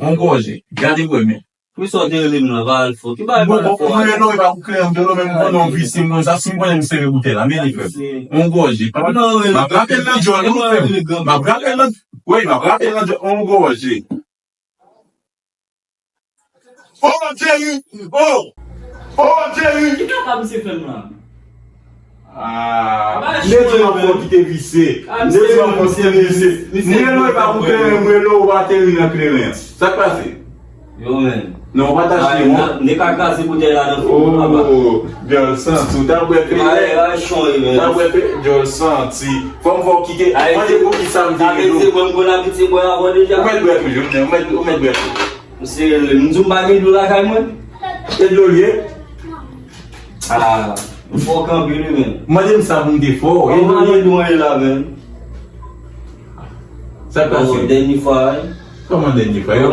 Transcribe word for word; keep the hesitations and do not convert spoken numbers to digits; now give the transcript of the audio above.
On gòje. Gade vre men. Pou sa w te rele m nan, pa al fò. Ki bagay pa al fò? Mwen non, e pa pou kleren m, non, men m konnen w visye, mwen sa, si m konnen m sere boutèy la, men li fè. On gòje. M ap rape l nan djòl, non, frè m. M ap rape l nan, wi, m ap rape l nan djòl, on gòje. Oh, Jerry! Oh! Oh, Jerry! Ki kaka misye fè m la? Ah, m te di w anfò ki te visye. M te di w anfò ki te visye. Mwen non, e pa pou kleren, mwen non, ou pa ateri nan kleren. Sa k pase? Yo, men. Non, ou pa ta chire, non. Ne ka kraze boutèy la nan figi w, papa. Oh, djòl santi, ou ta bwè kleren. Ay, ay, chonye, men. Ta bwè kleren, djòl santi. Fò m fè w kite. Mande pou ki sa m te gen dlo. Abitye bwè, m konn abitye bwè avè w deja. Ou mèt bwè toujou, men, ou mèt, ou mèt bwè toujou. M serye l, m di w m pa gen dlo lakay mwen. E dlo l ye? Ah, m fè w kanpe wi, men. Mande m sa pou m te fè w. E dlo l ye? Mwen la, men. Sa k pase? Dènye fwa, wi. Kòman dènye fwa? Yo,